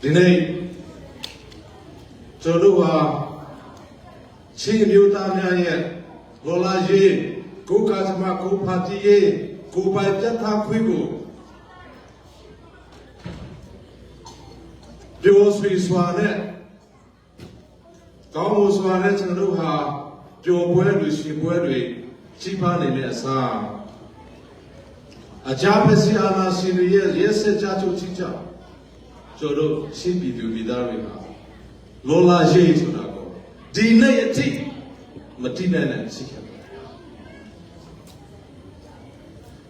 ဒီနေ့ကျွန်တော်တို့ဟာချင်းမျိုးသားများရဲ့လောလာရေးကိုကာစမကိုဖာတီရေးကိုပိုင်ပြတ်သားခွင့်ကိုပြောဆွေစွာနဲ့ကောင်းမွန်စွာနဲ့ကျွန်တော်တို့ဟာပျော်ပွဲတွေရှင်ပွဲတွေကြီးပါနေတဲ့အစားအကြဖက်စီအာနာရှင်တွေရဲ့ရဲစက်ကြချုပ်ချင်းကြောင့်ကျွန်တော်တို့ချင်းပြည်သူပြည်သားတွေဟာလောလာရေးဆိုတာကိုဒီနေ့အထိမတိနိုင်တဲ့ရှိခဲ့ပါတယ်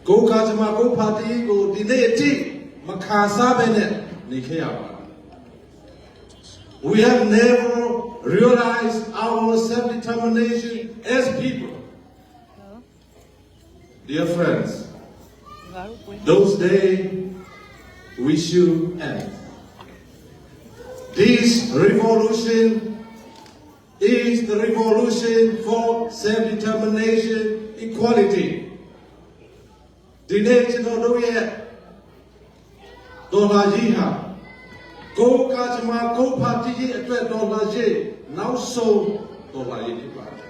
ကိုကာချမကိုဖာတီကိုဒီနေ့အထိမခါစားပဲနဲ့နေခဲ့ရပါတယ် We have never realized our self-determination as people. Dear friends, those days we should end. This revolution is the revolution for self-determination, equality. ဒီနေ့ကျွန်တော်တို့ရဲ့ဒေါ်လာကြီးဟာကိုကာချမာကိုဖာတီကြီးအတွက်ဒေါ်လာကြီးနောက်ဆုံးဒေါ်လာကြီးဖြစ်ပါတယ်။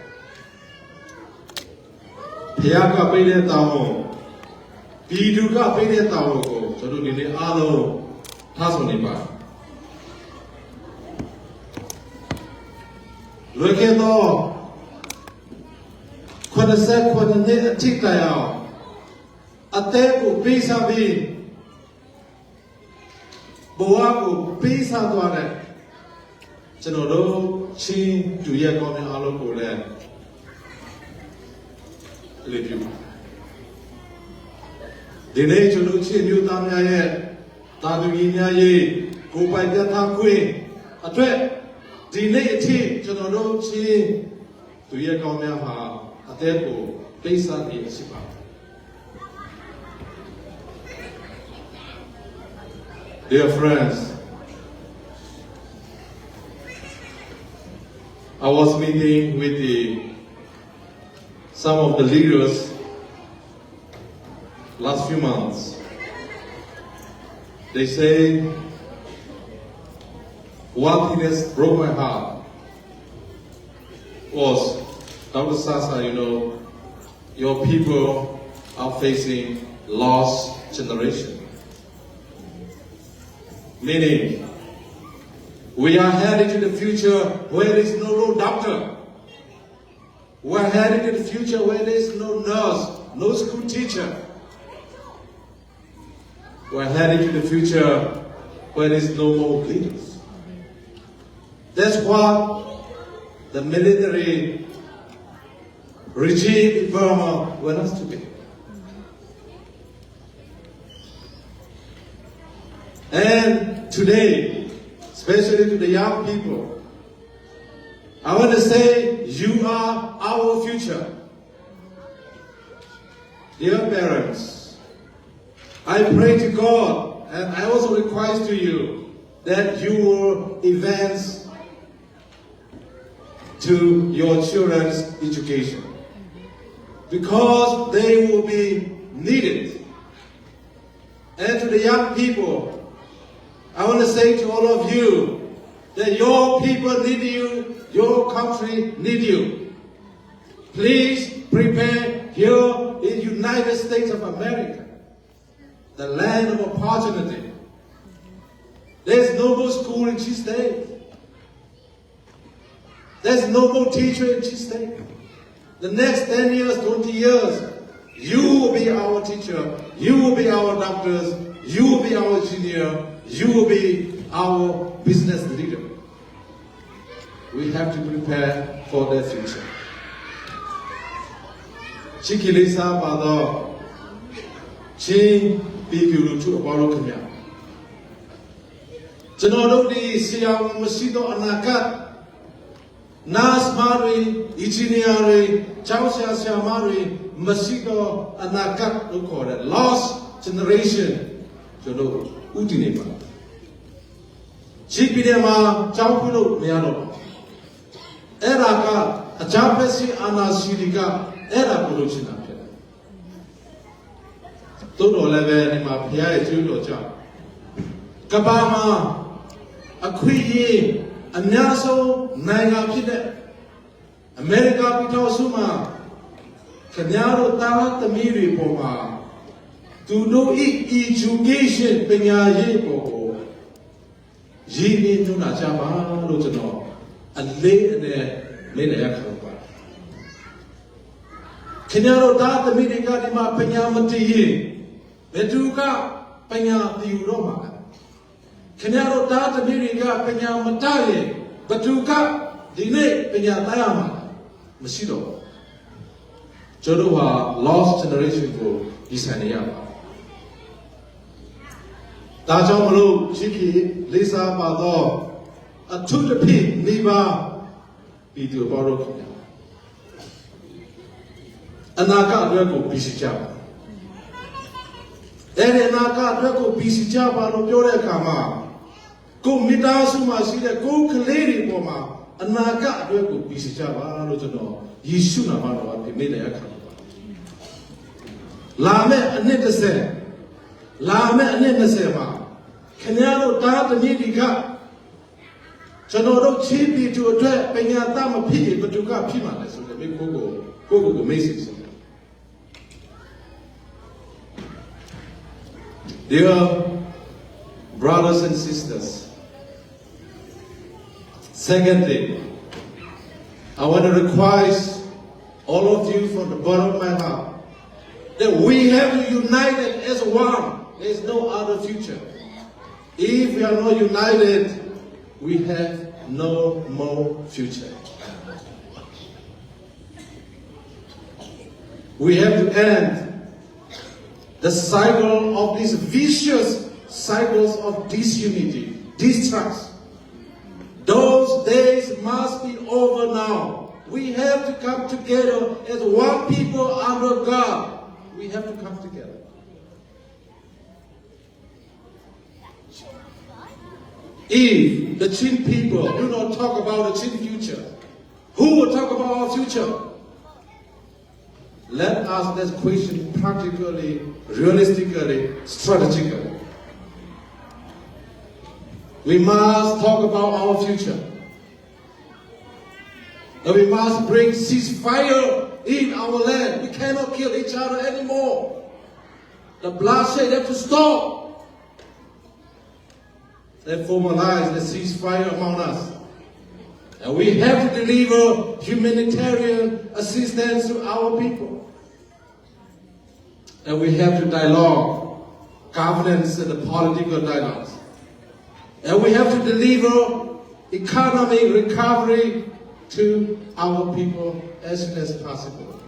ဖခင်ကပေးတဲ့တောင်းဝန်ပြည်သူကပေးတဲ့တောင်းဝန်ကိုကျွန်တော်ဒီနေ့အားလုံးထားဆောင်နေပါတယ်။လွန်ခဲ့သော89နှစ်အထိတိုင်အောင်အသက်ကိုပေးစားပြီးဘဝကိုပေးစားသွားတဲ့ကျွန်တော်တို့ချင်းတူရဲ့ကောင်းတဲ့အားလုံးကိုလည်းလေးပြုပါဒီနေ့ကျွန်တော်ချင်းမျိုးသားများရဲ့တာသူကြီးများရဲ့ကိုပိုင်ပြတ်သားခွင့်အတွက်ဒီနေ့အထိကျွန်တော်တို့ချင်းသူရဲ့ကောင်းများဟာအသက်ကိုပေးစားနေရှိပါတယ် Dear friends, I was meeting with some of the leaders last few months. They say one thing that broke my heart was Dr. Sasa, your people are facing lost generation. Meaning, we are heading to the future where there is no no doctor. We are heading to the future where there is no nurse, no school teacher. We are heading to the future where there is no more leaders. That's what the military regime in Burma want us to be. And today, especially to the young people, I want to say you are our future. Dear parents, I pray to God and I also request to you that you will invest to your children's education because they will be needed. And to the young people, I want to say to all of you that your people need you, your country need you. Please prepare here in United States of America, the land of opportunity. There's no more school in Chin State. There's no more teacher in Chin State. The next 10 years, 20 years, you will be our teacher, you will be our doctors, you will be our engineer, you will be our business leader. We have to prepare for the future. ချစ်ခင်လေးစားပါတော့ချင်းပြည်သူလူထုအပေါင်းတို့ခင်ဗျာကျွန်တော်တို့ဒီဆရာဝန်မရှိတော့အနာဂတ် nurse မတွေ engineer တွေကျောင်းဆရာဆရာမတွေမရှိတော့အနာဂတ်လို့ခေါ်တဲ့ lost generation ကျွန်တော်တို့ဥတည်နေပါချင်းပြည်နယ်မှာကျောင်းဖွင့်လို့မရတော့ဘူးအဲ့ဒါကအကြမ်းဖက်စီအာနာစီတွေကအဲ့ဒါကိုလို့ချင်တာဖြစ်တယ်သို့တော်လည်းပဲဒီမှာဘုရားရဲ့ကျေးဇူးတော်ကြောင့်ကမ္ဘာမှာ အခွင့်အရေးအများဆုံးနိုင်ငံဖြစ်တဲ့အမေရိကပြည်ထောင်စုမှာခင်ဗျားတို့သားသမီးတွေပေါ်မှာသူတို့ဤ education ပညာရေးပေါ်ကိုရည်နေညွှန်းတာကြပါလို့ကျွန်တော်အလေးအနက်လေးနေရခံပါခင်ဗျားတို့သားသမီးတွေကဒီမှာပညာမတည်ရင်ဘယ်သူကပညာတည်ယူတော့မှာလဲခင်ဗျားတို့သားသမီးတွေကပညာမတတ်ရင်ဘယ်သူကဒီနေ့ပညာတတ်ရမှာလဲမရှိတော့ဘူးကျွန်တော်တို့ဟာ lost generation ကိုဒီဆန်နေရပါဒါကြောင့်မလို့ချစ်ခင်လေးစားပါတော့အထုတဖြင့်နေပါပြည်သူတော်တို့ခင်ဗျာအနာဂတ်အတွက်ကိုပြီးစီကြပါအဲ့ဒီအနာဂတ်အတွက်ကိုပြီးစီကြပါလို့ပြောတဲ့အခါမှာကိုမိသားစုမှာရှိတဲ့ကိုကလေးတွေပေါ်မှာအနာဂတ်အတွက်ကိုပြီးစီကြပါလို့ကျွန်တော်ယေရှုနာမတော်အဖြစ်မိတဲ့အခါမှာလာမယ့်အနှစ်30လာမယ့်အနှစ်20မှာခင်ဗျားတို့တားသမီးတွေကကျွန်တော်တို့ချီးပြည်သူအတွက်ပညာတတ်မဖြစ်ရင်ဘယ်သူကဖြစ်မှာလဲဆိုတဲ့မိကိုကိုကိုကိုကိုမေးစီစ Dear brothers and sisters, secondly, I want to request all of you from the bottom of my heart that we have to unite as one. There is no other future. If we are not united, we have no more future. We have to end the cycle of these vicious cycles of disunity, distrust. Those days must be over now. We have to come together as one people under God. We have to come together. If the Chin people do not talk about the Chin future, who will talk about our future? Let us let's question practically, realistically, strategically. We must talk about our future. And we must bring ceasefire in our land. We cannot kill each other anymore. The bloodshed have to stop. Let's formalize the ceasefire among us. And we have to deliver humanitarian assistance to our people. And we have to dialogue, governance and the political dialogues. And we have to deliver economic recovery to our people as soon as possible.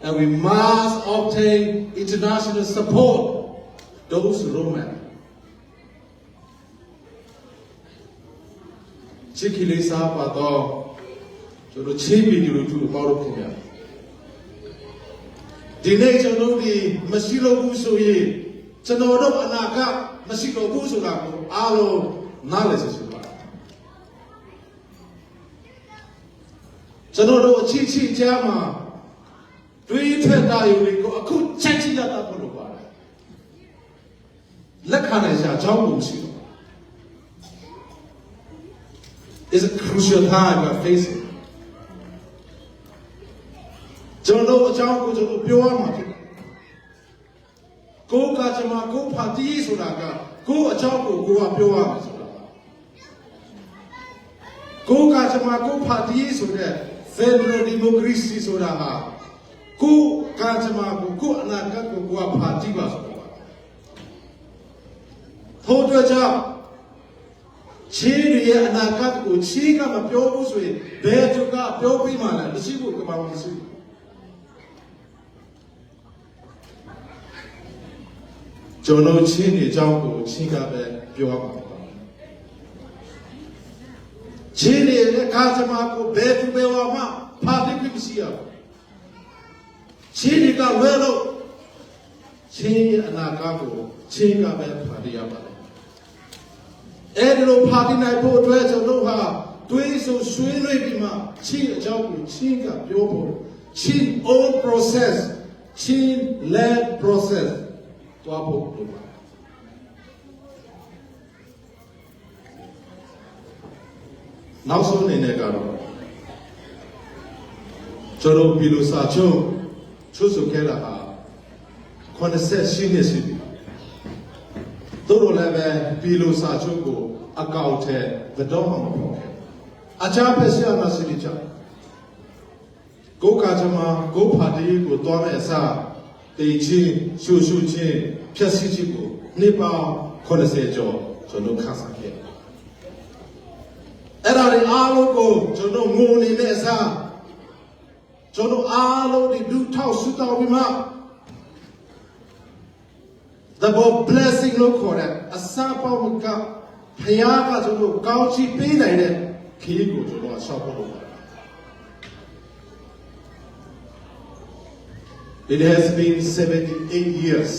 And we must obtain international support, those roadmap. ချစ်ခင်လေးစားပါတော့ကျွန်တော်ချင်းပြည်သူလူထုအပေါင်းတို့ခင်ဗျာဒီနေ့ကျွန်တော်တို့ဒီမရှိလို့ဘူးဆိုရင်ကျွန်တော်တို့အနာဂတ်မရှိတော့ဘူးဆိုတာကိုအားလုံးနားလည်စေချင်ပါတယ်ကျွန်တော်တို့အချစ်ချစ်ကြားမှာတွေးထွက်တာယူတွေကိုအခုချက်ချရတာဖို့လိုပါတယ်လက်ခံနိုင်စရာအကြောင်းကိုမရှိတော့ It's a crucial time we are facing. ကျွန်တော်တို့အကြောင်းကိုကျွန်တော်ပြောရမှာဖြစ်တယ်။ကိုကချမကိုဖာတီးဆိုတာကကိုအကြောင်းကိုကိုကပြောရမှာဆိုတာပါ။ကိုကချမကိုဖာတီးဆိုတဲ့ Federal Democracy ဆိုတာဟာကိုကချမကိုကိုအနာဂတ်ကိုကိုကဖာတီးပါဆိုတာပါ။ထို့အတွက်ကြောင့် ချင်းတွေရဲ့အနာဂတ်ကိုချင်းကမပြောဘူးဆိုရင်ဘယ်သူကပြောပြီးမှလဲမရှိဘူးကဘာမှမရှိဘူးကျွန်တော်ချင်းတွေအကြောင်းကိုချင်းကပဲပြောရမှာပါချင်းတွေရဲ့ကာသမာကိုဘယ်သူဘယ်ဝါမှဖာတိမရှိရဘူးချင်းတွေကလွဲလို့ချင်းရဲ့အနာဂတ်ကိုချင်းကပဲဖာတိရပါတယ် အဲ့ဒီလိုဖာတိနိုင်ဖို့အတွက်ကျွန်တော်ဟာတွေးဆိုဆွေးနွေးပြီးမှချင်းအကြောင်းကိုချင်းကပြောဖို့ချင်း own process ချင်း led process တွားဖို့လိုပါတယ်။ နောက်ဆုံးအနေနဲ့ကတော့ကျွန်တော်ပြည်လူစာချုပ်ချုပ်ဆိုခဲ့တာဟာ88နှစ်ရှိပြီတို့တို့လည်းပဲပြည်လူစာချုပ်ကိုအကောင့်ထဲဘယ်တော့မှမပေါ်ခဲ့အချားဖက်ဆရာမစတိချကိုကာချမကိုဖာတီကိုတွားတဲ့အစားတေချင်းရှူရှူချင်းဖြက်စီချင်းကိုနှစ်ပေါင်း80ကျော်ကျွန်တော်ခါစားခဲ့ အဲ့ဒါတွေအားလုံးကိုကျွန်တော်ငိုနေတဲ့အစားကျွန်တော်အားလုံးဒီဒုထောက်ဆူတောင်းပြီးမှ The blessing လို့ခေါ်တဲ့အစာပေါင်းကဖခင်ကကျွန်တော်ကောင်းချီးပေးနိုင်တဲ့ခရီးကိုကျွန်တော်ဆောက်ဖို့လုပ်ပါတယ် It has been 78 years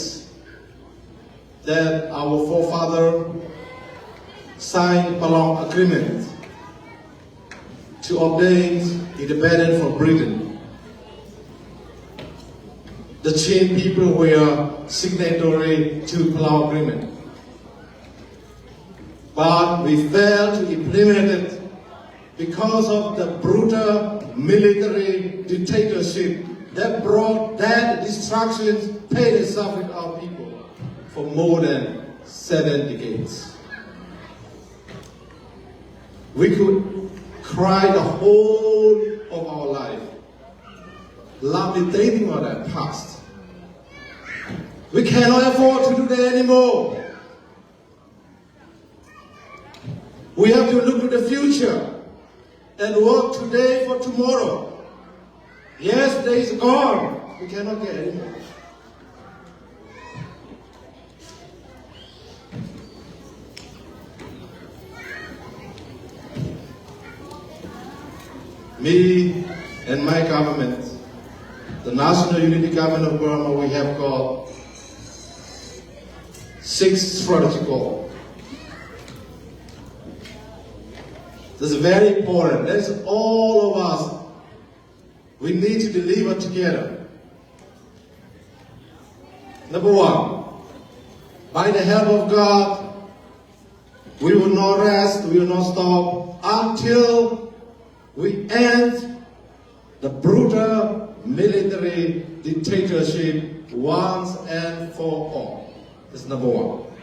that our forefather signed Palau Agreement to obtain independence from Britain. The Chin people were signatory to Palau Agreement. But we failed to implement it because of the brutal military dictatorship that brought death, destruction, pain and suffering to our people for more than seven decades. We could cry the whole of our life, lamenting on that past. We cannot afford to do that anymore. We have to look to the future and work today for tomorrow. Yesterday is gone. We cannot get anymore. Me and my government, the National Unity Government of Burma, we have got six strategic goals. This is very important. That's all of us. We need to deliver together. Number one, by the help of God, we will not rest, we will not stop until we end the brutal military dictatorship once and for all. That's number one.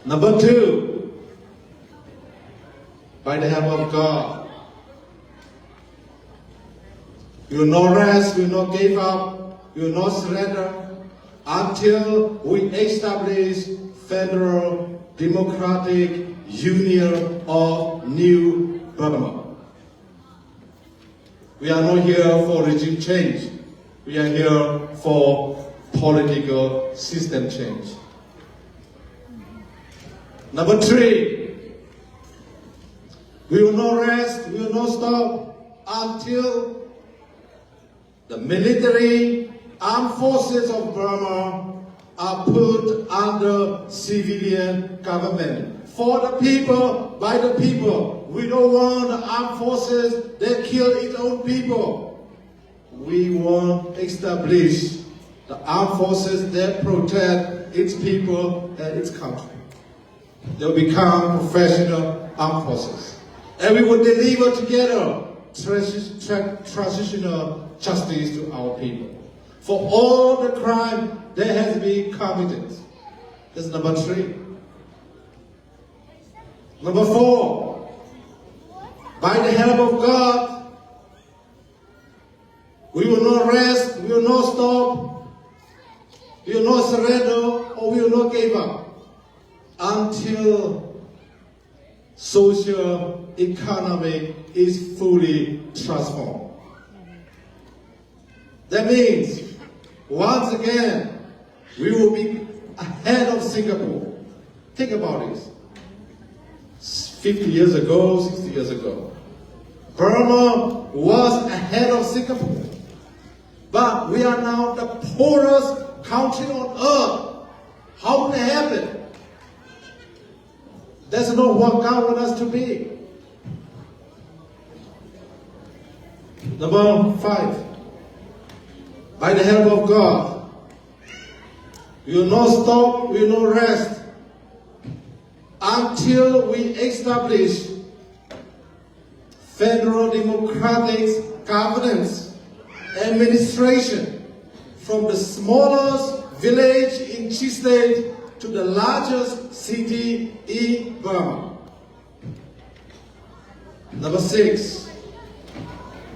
Number two, by the help of God, you will not rest, you will not give up, you will not surrender until we establish federal democratic union of new Burma. We are not here for regime change. We are here for political system change. Number three, we will not rest, we will not stop until the military armed forces of Burma are put under civilian government. For the people, by the people. We don't want the armed forces that kill its own people. We want to establish the armed forces that protect its people and its country. They'll become professional armed forces. And we will deliver together transitional justice to our people for all the crime that has been committed. That's number three. Number four, by the help of God, we will not rest, we will not stop, we will not surrender, or we will not give up until social economy is fully transformed. That means, once again, we will be ahead of Singapore. Think about this. 50 years ago, 60 years ago, Burma was ahead of Singapore. But we are now the poorest country on earth. How could that happen? That's not what God wants us to be. Number five, by the help of God, we will not stop, we will not rest until we establish Federal Democratic governance administration from the smallest village in Chin State to the largest city in Burma. Number 6,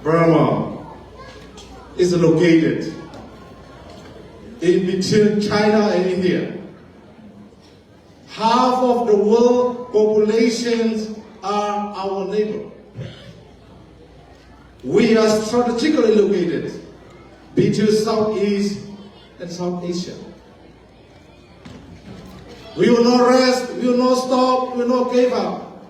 Burma is located in between China and India. Half of the world populations are our neighbor. We are strategically located between Southeast and South Asia. We will not rest, we will not stop, we will not give up.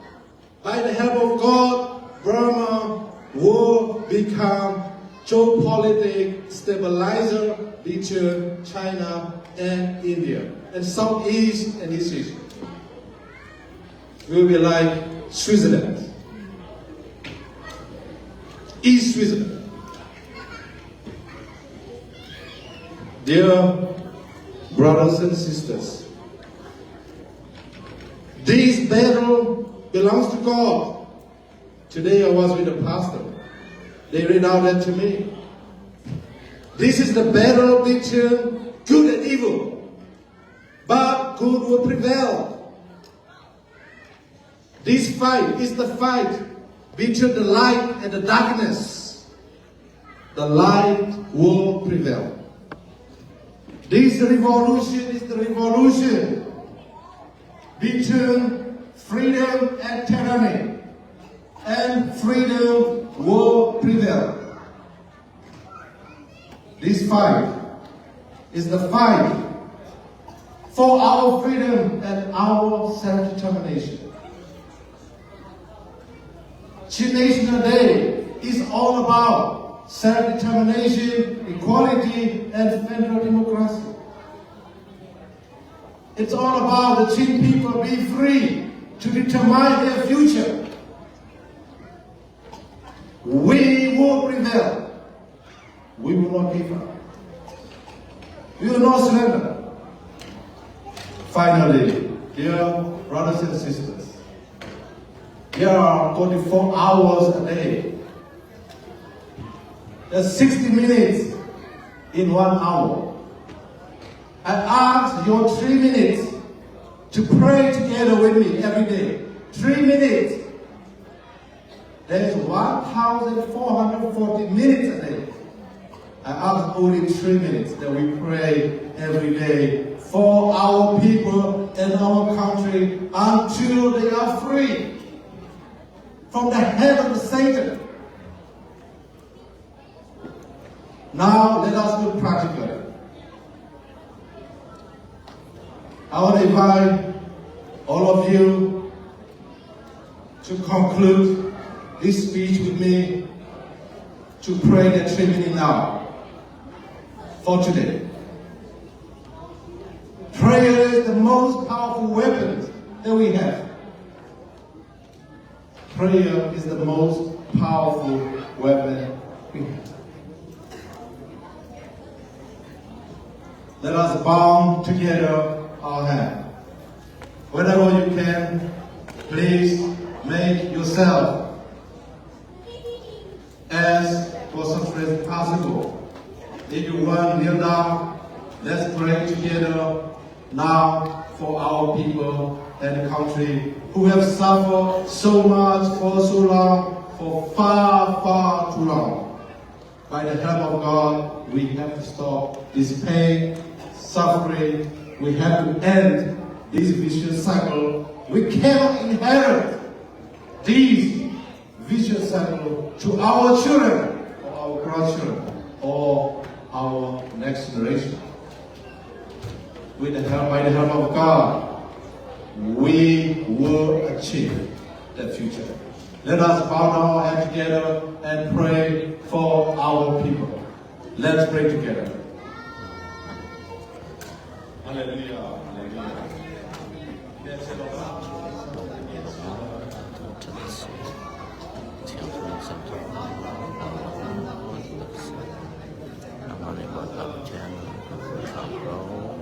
By the help of God, Burma will become geopolitical stabilizer between China and India and Southeast and East Asia. We will be like Switzerland. East Switzerland. Dear brothers and sisters, this battle belongs to God. Today I was with the pastor. They read out that to me. This is the battle between good and evil. But good will prevail. This fight is the fight between the light and the darkness. The light will prevail. This revolution is the revolution between freedom and tyranny. And freedom will prevail. This fight is the fight for our freedom and our self-determination. Chin National Day is all about self-determination, equality, and federal democracy. It's all about the Chin people be free to determine their future. We will prevail. We will not give up. We will not surrender. Finally, dear brothers and sisters, there are 24 hours a day. There's 60 minutes in 1 hour. I ask your 3 minutes to pray together with me every day. 3 minutes. There's 1,440 minutes a day. I ask only 3 minutes that we pray every day for our people and our country until they are free from the hand of the Satan. Now let us look practically. I want to invite all of you to conclude this speech with me to pray the 3 minute now for today. Prayer is the most powerful weapon that we have. Prayer is the most powerful weapon we have. Let us bound together our hand. Whenever you can, please make yourself as concentrated as possible. If you want, kneel down. Let's pray together now for our people and the country who have suffered so much for so long, for far, far too long. By the help of God, we have to stop this pain, suffering. We have to end this vicious cycle. We cannot inherit this vicious cycle to our children or our grandchildren or our next generation. With the help, by the help of God, we will achieve that future. Let us bow down our head together and pray for our people. Let's pray together. Hallelujah. Hallelujah. Yes, Lord. Nangmah nih Bawipa Pathian kan hram ko.